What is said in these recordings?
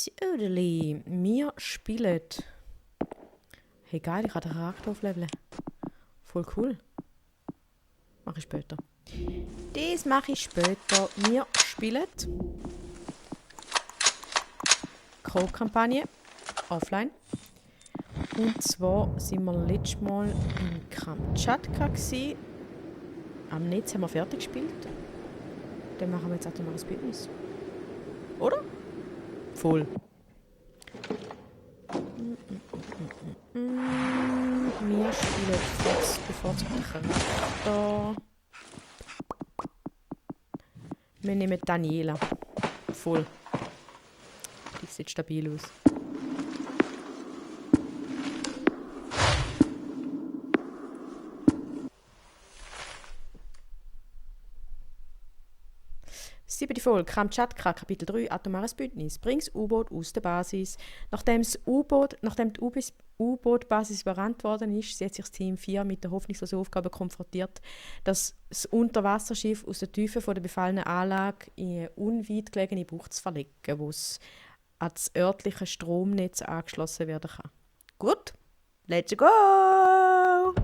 Söderli, wir spielen. Hey geil, ich kann den Charakter aufleveln. Voll cool. Mache ich später. Das mache ich später. Wir spielen Code-Kampagne offline. Und zwar sind wir letztes Mal in Kamtschatka gsi. Am Netz haben wir fertig gespielt. Dann machen wir jetzt Atomares Bündnis. Oder? Voll. Wir spielen Fox bevorzugten Charakter. Wir nehmen Daniela. Voll. Die sieht stabil aus. Siebte Folge, Kamtschatka, Kapitel 3, Atomares Bündnis. Bring das U-Boot aus der Basis. Nachdem die U-Boot-Basis überrannt worden ist, sieht sich das Team 4 mit der hoffnungslosen Aufgabe konfrontiert, das Unterwasserschiff aus der Tiefe der befallenen Anlage in eine unweit gelegene Bucht zu verlegen, wo es an das örtliche Stromnetz angeschlossen werden kann. Gut, let's go!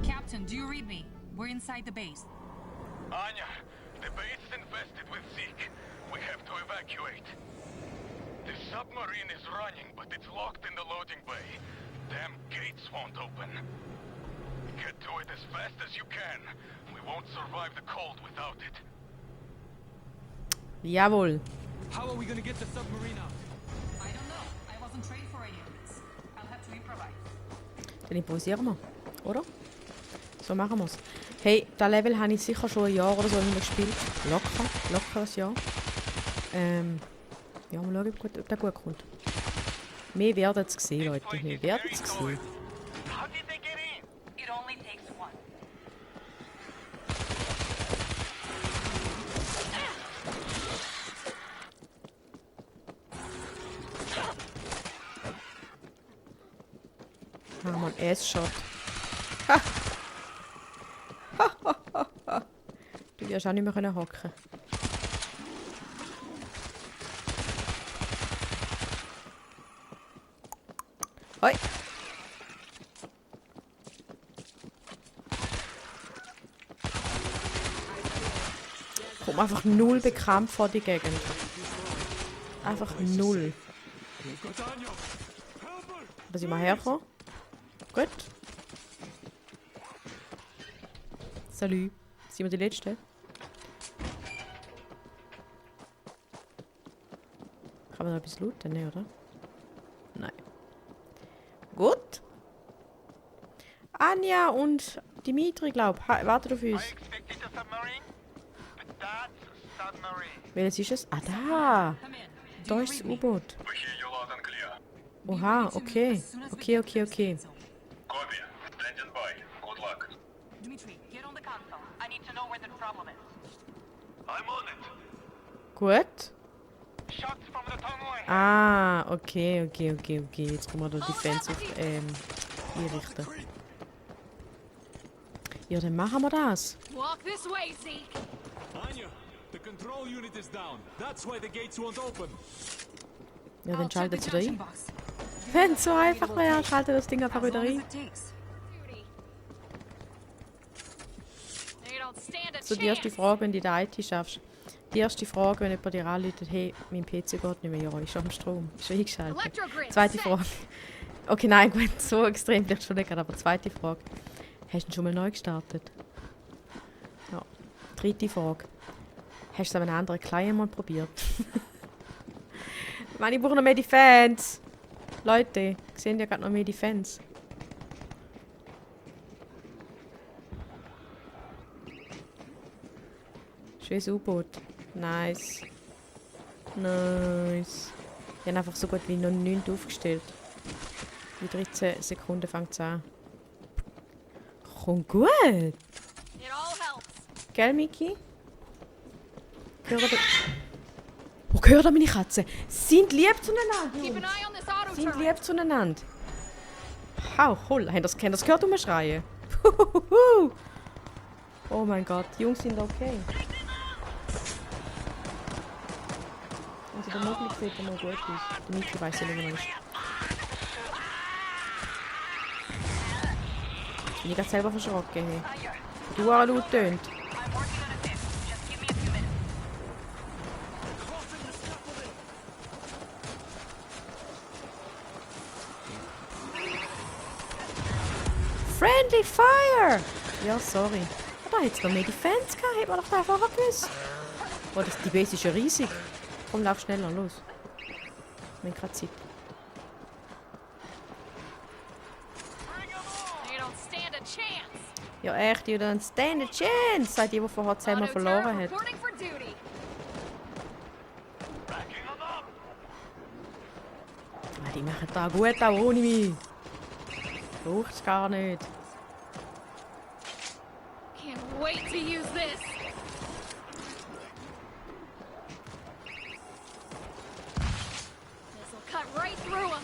Captain, do you read me? We're inside the base. Anya, the base is infested with Zeke. We have to evacuate. The submarine is running, but it's locked in the loading bay. Damn gates won't open. Get to it as fast as you can. We won't survive the cold without it. Jawohl. How are we gonna get the submarine out? I don't know. I wasn't trained for any of this. I'll have to improvise. Dann improvisieren wir, oder? So machen wir es. Hey, das Level habe ich sicher schon ein Jahr oder so nicht mehr gespielt. Locker ein Jahr. Ja, mal schauen, ob das gut kommt. Wir werden es sehen, Leute. Wir werden es sehen. How did they get in? It only takes one. Machen wir einen S-Shot. Ha! Du wirst auch nicht mehr hocken. Hoi! Kommt einfach null bekannt vor die Gegend. Einfach null. Dass ich mal herkomme. Gut. Salut. Sind wir die Letzte? Kann man da etwas looten? Nein, oder? Nein. Gut. Anja und Dimitri, glaub, warten auf uns. I expected a submarine, but that's a submarine. Welches ist es? Ah, da! Come in. Do Da you ist das read me? U-Boot. We hear you loud and clear. Oha, okay. Okay. Copy. Standing by. Good luck. Dmitri, get on the console. I need to know where the problem is. I'm on it. Gut. Shots from the tunnel. Ah, okay. Jetzt können wir da Defense auf, einrichten. Ja, dann machen wir das. Walk this way, Zeke. Anya, the control unit is down. That's why the gates won't open. Ja, dann I'll check the schaltet es junction rein. box. Wenn es so einfach wäre, schaltet das Ding einfach As wieder long as rein. it takes. They don't stand a So, die erste chance. Frage, wenn du in der IT schaffst. Die erste Frage, wenn jemand dir anruft, hey, mein PC geht nicht mehr, ja, ist am Strom, ist schon eingeschaltet. Electrogrid Zweite set. Frage. Okay, nein, gut, so extrem vielleicht schon nicht, aber zweite Frage. Hast du ihn schon mal neu gestartet? Ja. Dritte Frage. Hast du es an einem anderen Client mal probiert? Mann, ich brauche noch mehr Defense. Leute, sehen ja gerade noch mehr Defense. Schönes U-Boot. Nice. Ich habe einfach so gut wie noch 9 aufgestellt. In 13 Sekunden fängt es an. Kommt gut. It all helps. Gell, Miki? Gehört Wo gehört meine Katzen? Sind lieb zueinander. Keep an eye on this auto Sind turret. lieb zueinander. Hau, hol. Habt ihr das gehört, schreien? Oh mein Gott, die Jungs sind okay. Also der Mogli sieht immer gut aus. Der Niki weiss ja nicht, wo er ist. Jetzt bin ich gerade selber verschrocken. Hey. Du auch laut tönt. Friendly Fire! Ja, sorry. Aber da hätte es noch mehr Defense gehabt, hätte man doch da vorher gewusst. Oh, die Base ist ja riesig. Komm, lauf schneller, los. Wir haben gerade Zeit. You don't stand a chance. Ja, echt, you don't stand a chance, sagt die vorher zusammen Auto verloren turret hat. reporting for duty. Backing them up! Ah, die machen da gut, auch ohne mich. Braucht's gar nicht. Can't wait to use this. This'll cut right through him.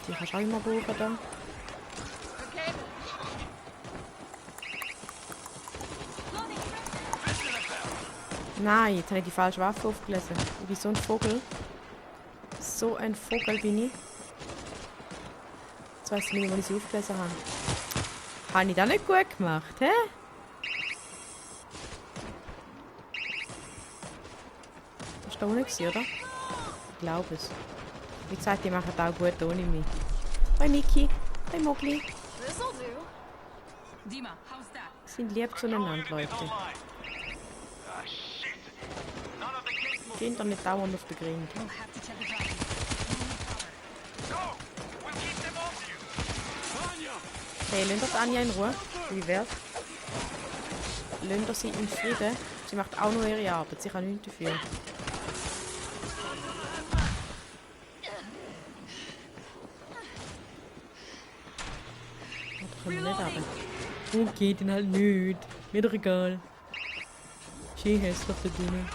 Die kannst du auch immer brauchen da. Okay. Nein, jetzt habe ich die falsche Waffe aufgelesen. Ich bin so ein Vogel. So ein Vogel bin ich. Jetzt weiss ich nicht, wo ich sie aufgelesen habe. Habe ich das nicht gut gemacht, hä? Das war da unten, oder? Ich glaube es. Wie gesagt, die machen das auch gut ohne mich. Hoi Niki, hoi Mogli. This'll do. Dima, how's that? Sind lieb zueinander, Leute. Ah, shit! None of the gates move. Gehen doch nicht dauernd auf den Grind. We'll have to check the drive. Go! We'll keep them off you! Hey, lasst doch Anja in Ruhe. Wie wär's? Lasst sie in Frieden. Sie macht auch nur ihre Arbeit. Sie kann nichts dafür. Da können wir nicht runter. Okay, dann halt nicht. Mir doch egal. Schön hässlich da drinnen.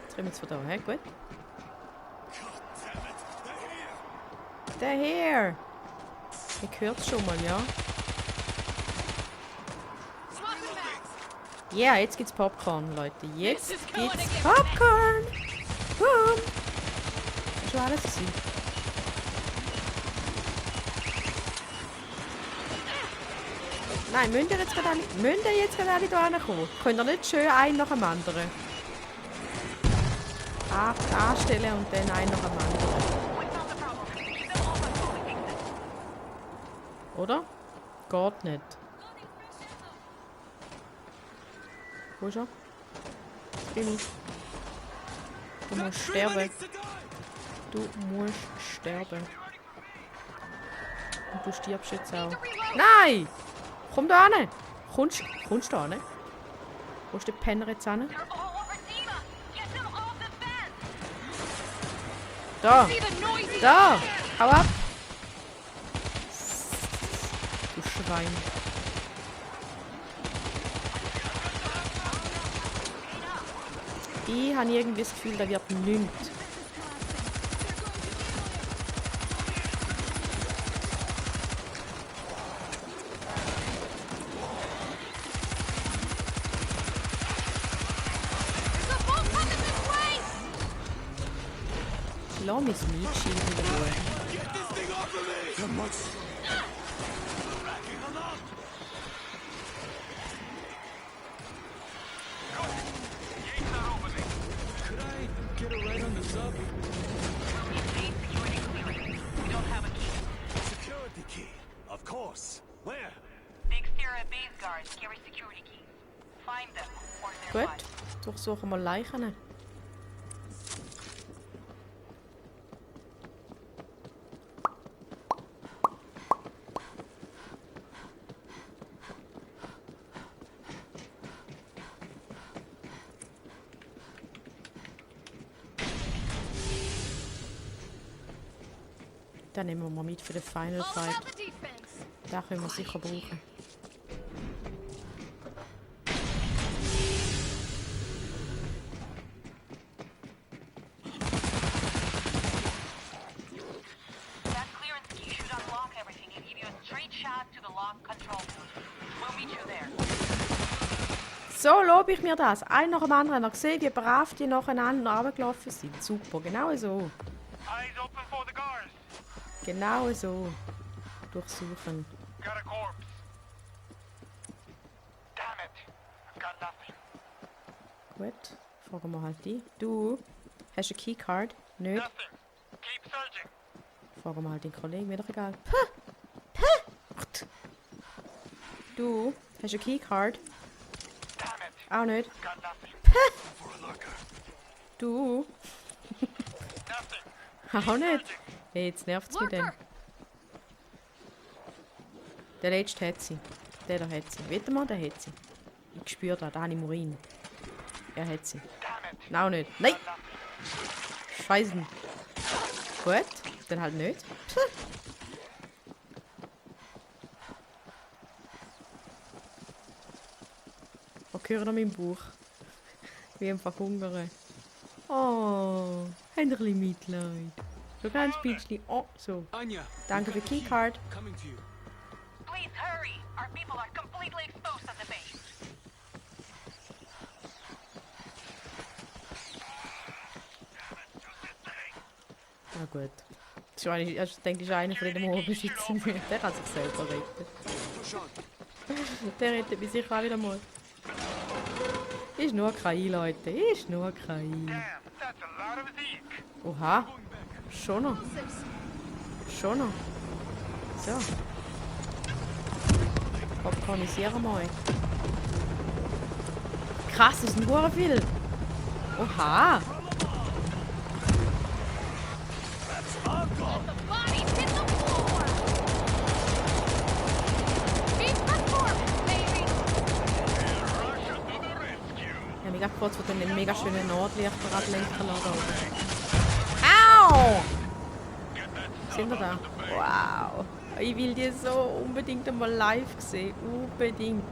Jetzt kommen wir von da her. Gut. Der hier! Ich hört's schon mal, ja? Swapping mags. Ja, yeah, jetzt gibt's Popcorn, Leute. Jetzt gibt's Popcorn! Boom! Das ist schon alles gewesen. Nein, müsst ihr jetzt gerade alle hier hinkommen? Könnt ihr nicht schön einen nach dem anderen? Anstellen und dann einen nach dem anderen. Oder? Geht nicht. Wo ist er? Bin ich. Du musst sterben. Du musst sterben. Und du stirbst jetzt auch. Nein! Komm da hin! Kommst du da hin? Wo ist der Penner jetzt hin? Da! See the noisy. Da! Hau ab! Du Schwein. Ich habe irgendwie das Gefühl, da wird nichts. There's a boat coming this way. Lass mich das Mietschild in Ruhe. Gates are opening. Could I get a ride on the sub? Security key. Of course. Where? The exterior base guards carry security keys. Find them or they're Gut, durchsuchen wir Leichen. Den nehmen wir mal mit für den Final All Fight. about the defense. Den können wir sicher brauchen. That clearance key should unlock everything and give you a straight shot to the lock control room. We'll meet you there. So lobe ich mir das. Ein nach dem anderen. Habt ihr gesehen, wie brav die nacheinander runtergelaufen sind? Super, genau so. Eyes open for the guards. Genau so. Durchsuchen. Got a corpse. Damn it. I've got nothing. Gut, fragen wir halt die. Du, hast du eine Keycard? Nicht? Nothing. Keep searching. Fragen wir halt den Kollegen, mir doch egal. Du, hast du eine Keycard? Damn it. Auch nicht. Got nothing. For a locker. Du, Nothing. auch nicht. Hey, jetzt nervt es mit dem. Lurker! Der letzte hat sie. Der da hat sie. Wette mal, der hat sie. Ich spüre da, Dani Morin. Er hat sie. Damn it. Nein, auch nicht. Nein! Scheiße. Gut, dann halt nicht. Ich höre noch meinen Bauch. Wie am Verhungern. Oh, habt ihr ein bisschen Mitleid? So ganz bisschen. Oh, so. Anya, Danke für we've got the key. Keycard. Coming to you. Please hurry. Our people are completely exposed at the base. Na gut. Das ist eigentlich, ich denke, das ist einer von den Moorbeschützern. Der kann sich selber retten. Push on. Der rettet mich sicher auch wieder mal. Ist nur KI, Leute. Ist nur KI. Damn, that's a lot of Zeke. Oha. Schon noch. Schon noch. So. Popcornisieren wir euch. Krass, das sind nur viel. Oha. The bodies hit the floor! Keep the corpse, baby! Russia to the rescue. Ich habe mich gerade kurz von den mega schönen Nordlichter ablenken lassen. Au! Sind wir da? Wow. Ich will die so unbedingt einmal live sehen. Unbedingt.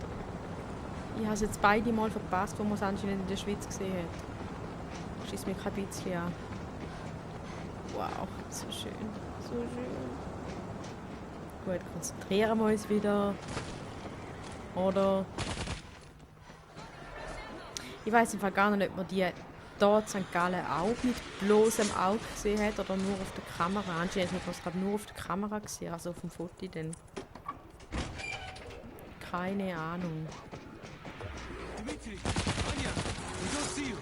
Ich habe es jetzt beide Mal verpasst, wo man es anscheinend in der Schweiz gesehen hat. Schießt mich kein bisschen an. Wow, so schön. So schön. Gut, konzentrieren wir uns wieder. Oder? Ich weiß im Fall gar nicht, ob man die hier in St. Gallen auch mit bloßem Auge gesehen hat oder nur auf der Kamera. Anscheinend hat man es gerade nur auf der Kamera gesehen, also auf dem Foto dann. Keine Ahnung. Dimitri, Anya, we don't see you.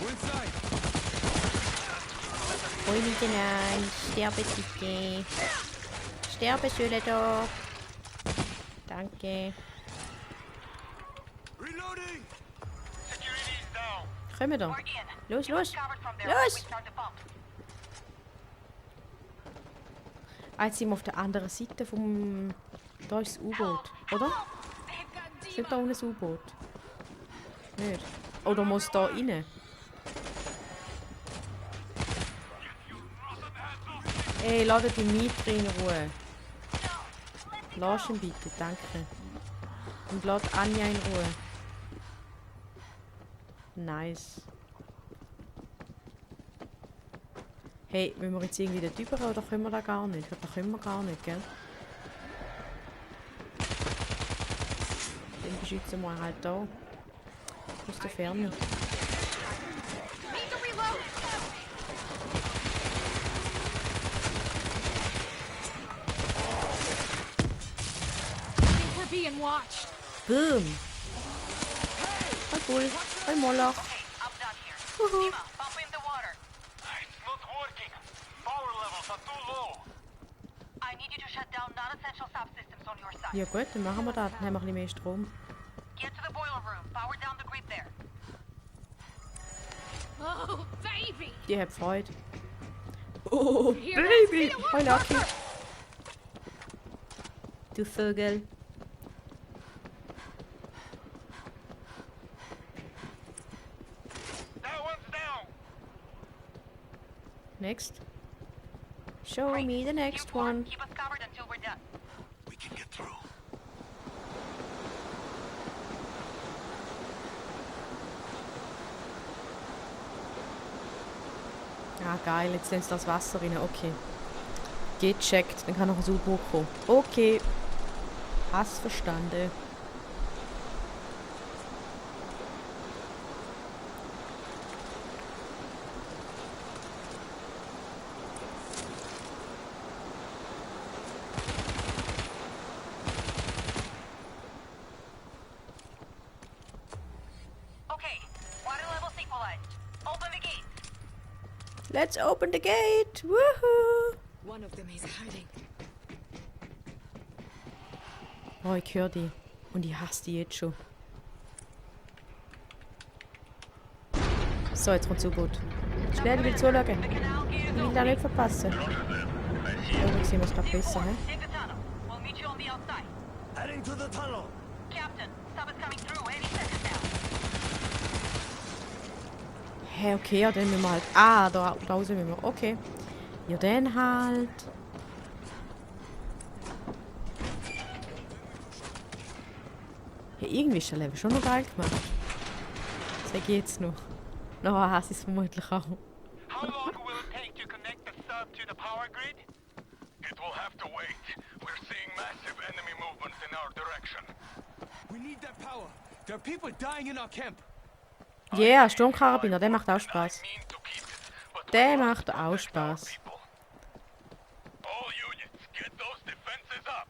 We're inside. Hoi miteinander, sterbe bitte. Sterbeschule da. Danke. Reloading! Security is down. Kommen wir da. We're in. Los, Keep us los. covered from there Los. while we start the pump. Ah, jetzt sind wir auf der anderen Seite vom... Da ist das U-Boot, oder? They've got Ist Dima! nicht da unten ein U-Boot? Nicht. Oder muss da rein? Ey, lass die Dimitri in Ruhe. Lass ihn bitte, danke. Und lass Anja in Ruhe. Nice. Hey, wollen wir jetzt irgendwie dort rüber oder können wir da gar nicht? Da können wir gar nicht, gell? Den beschützen wir halt da. Aus der Ferne. Need to reload! I think we're being watched. Boom! Hi Bull, hi Moloch. Okay, I'm done here. Dima, pump in the water. It's not working. Power levels are too low. I need you to shut down non-essential subsystems on your side. Ja gut, dann machen wir das. Dann haben wir ein bisschen mehr Strom. Get to the boiler room. Power down the grid there. Oh, baby! Die hat Freude. Oh, Here, Baby! let's Hi Lucky. Du Vögel. That one's down. Next. Show Great. me the next Keep warm. one. Keep us covered until we're done. We can get through. Ah, geil, jetzt lässt das Wasser rein. Okay. Gecheckt, dann kann noch ein U-Boot kommen. Okay. Hast verstanden. Let's open the gate! Woohoo! One of them is hiding. Oh, ich höre die. Und ich hasse die jetzt schon. So, jetzt kommt so gut. Schnell, ich will zuschauen. The canal gate Ich is will open. da nicht verpassen. Oh, sehen wir es gerade besser, hä? Take the tunnel. We'll meet you on the outside. Heading to the tunnel. Captain, sub is coming through any second now. Hä, okay, ja, dann müssen wir halt... Ah, da raus müssen wir. Okay. Ja, dann halt... Ja, irgendwie ist der Level schon noch geil gemacht. Sag ich jetzt noch. Nachher hasse ich es vermutlich auch. How long will it take to connect the sub to the power grid? It will have to wait. We're seeing massive enemy movements in our direction. We need that power. There are people dying in our camp. Ja, yeah, Sturmkarabiner, der macht auch Spaß. I mean to keep it, but Der we must macht auch protect our Spaß. people. All units, get those defenses up.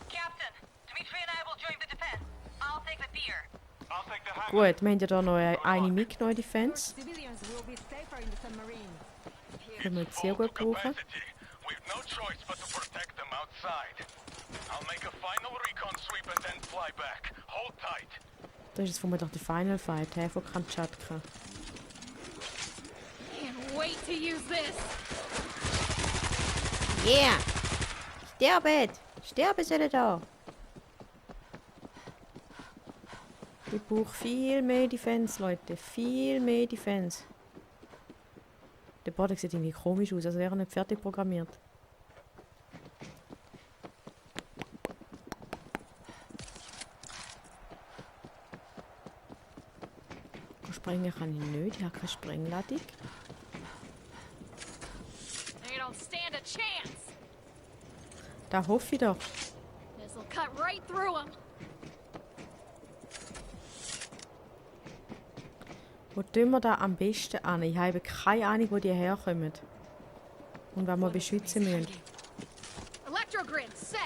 Captain, Dmitri and I will join the defense. I'll take the pier. I'll take the hangar. Gut, wir haben ja da noch eine mitgenommen, Defense. Civilians will be safer in the submarine. Können wir jetzt sehr Full gut to brauchen. capacity. We've no choice but to protect them outside. I'll make a final recon sweep and then fly back. Hold tight. Das ist vermutlich der Final Fight, hä, von Kamtschatka. Can't wait to use this. Yeah! Sterbet! Sterben sollen da! Ich brauche viel mehr Defense, Leute. Viel mehr Defense. Der Boden sieht irgendwie komisch aus, als wäre er nicht fertig programmiert. Sprengen kann ich nicht, ich habe keine Sprengladung. They don't stand a chance. Da hoffe ich doch. This'll cut right through them. Wo tun wir da am besten an? Ich habe keine Ahnung, wo die herkommen. Und was wir beschützen müssen. Electrogrid set.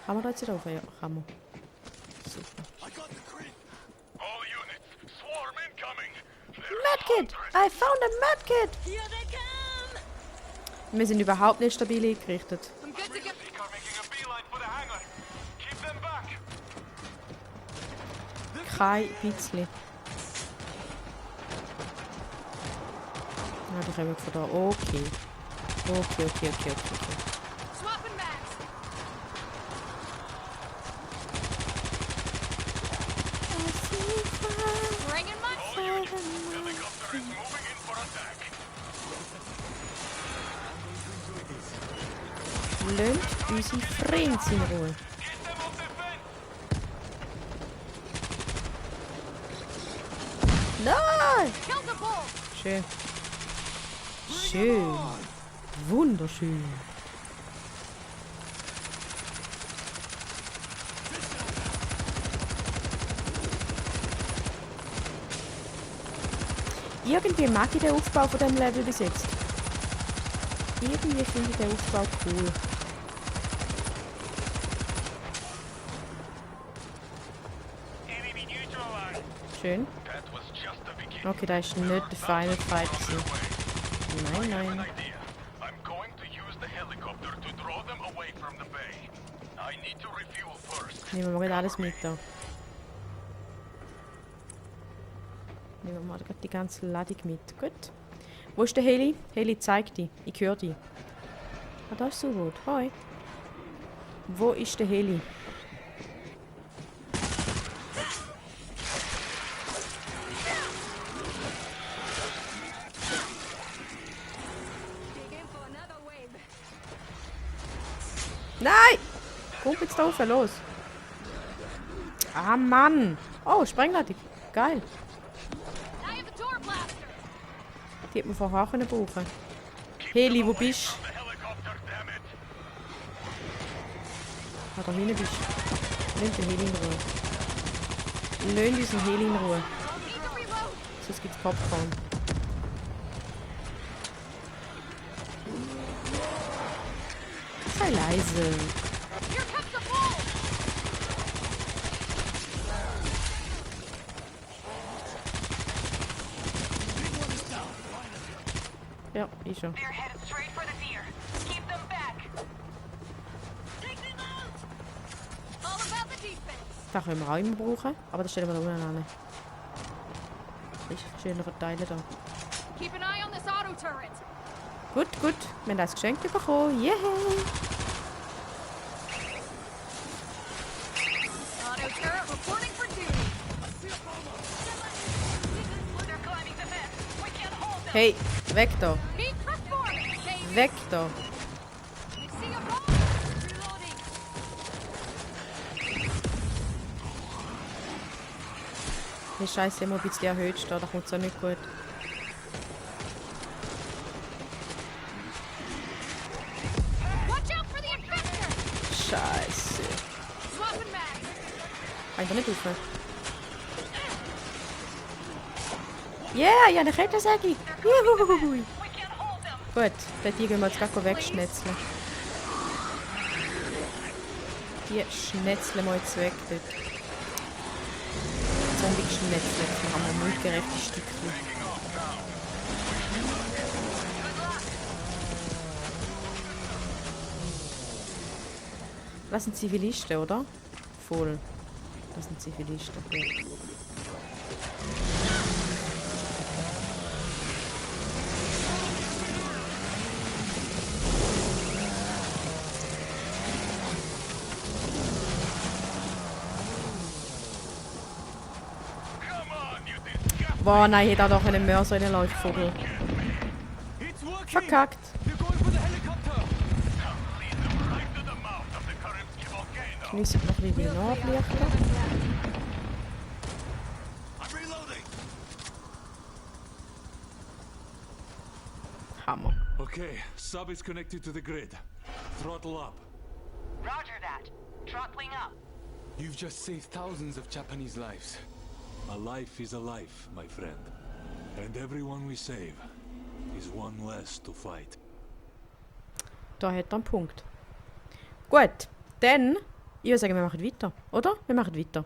Kann man da jetzt drauf? Ja, kann man. Super. I got the grid. All units, swarm incoming. Medkit! I found a medkit! Here they come! Wir sind überhaupt nicht stabil eingerichtet. I'm good to go. Seek are making a beeline for the hangar. Keep them back. Kein bisschen. Ah, die kommen von da. Okay. Okay. Swapping backs. Bringing my Helicopter is moving in for attack. Lasst unsere Friends in Ruhe. Get them off defense. Nein! kill the bull. Schön. Schön. Wunderschön. Irgendwie mag ich den Aufbau von diesem Level bis jetzt. Irgendwie finde ich den Aufbau cool. Enemy neutralized. Schön. That was just the beginning. Okay, da ist nicht der Final Fight gewesen. Nein, An nein. idea. I'm going to use the helicopter to draw them away from the bay. I need to refuel first. Nehmen wir mal alles mit da. Nehmen wir mal gerade die ganze Ladung mit. Gut. Wo ist der Heli? Heli, zeig dich. Ich höre dich. Ah, da ist so gut. Hoi. Wo ist der Heli? Nein! Guck jetzt da rauf, los. Ah, Mann. Oh, Sprengladung. Geil. I have the door blaster. Die hätte man vorher auch brauchen können. Heli, wo bist The helicopter, damn it. du? Ah, da hinten bist du. Lass den Heli in Ruhe. Lass unseren Heli in Ruhe. Need to reload. Sonst gibt's Popcorn. Sei leise. Here comes the bull. Ja, ist er. They're headed straight for the deer. Keep them back. Take them out! All about the defense. Das können wir auch immer brauchen, aber das stellen wir da unten an. Ist schöner verteilen da. Keep an eye on this auto turret. Gut, gut. Wir haben das Geschenk bekommen. Yay! Auto turret reporting for duty. They're climbing the fence. We can't hold them. Hey, weg da. Meet performance, baby. Weg da. See a bomb. Reloading. Die Scheiße immer ein bisschen erhöht stehen, da kommt es auch nicht gut. Watch out for the infector. Scheiße. Swapping mags. Kann ich da nicht rauf? Yeah, ja, eine Kettensäge. Juhu. We can't hold them. Gut, dann die gehen wir jetzt gleich wegschnetzeln. Die schnetzeln wir jetzt weg dort. Zombie geschnetzelt. Dann haben wir mundgerechte Stückchen. Das sind Zivilisten, oder? Voll. Das sind Zivilisten. Gut. Come on, you disgusting Boah, nein, ich hätte auch noch einen Mörser in den Leuchtvogel. It's working! Verkackt. They're going for the helicopter! lead them right to the mouth of the Karymsky volcano. Wir müssen noch ein bisschen nachlichten. I'm reloading. Hammer. Okay, sub is connected to the grid. Throttle up. Roger that. Throttling up. You've just saved thousands of Japanese lives. A life is a life, my friend. And everyone we save is one less to fight. Da hat er einen Punkt. Gut, dann, ich würde sagen, wir machen weiter, oder? Wir machen weiter.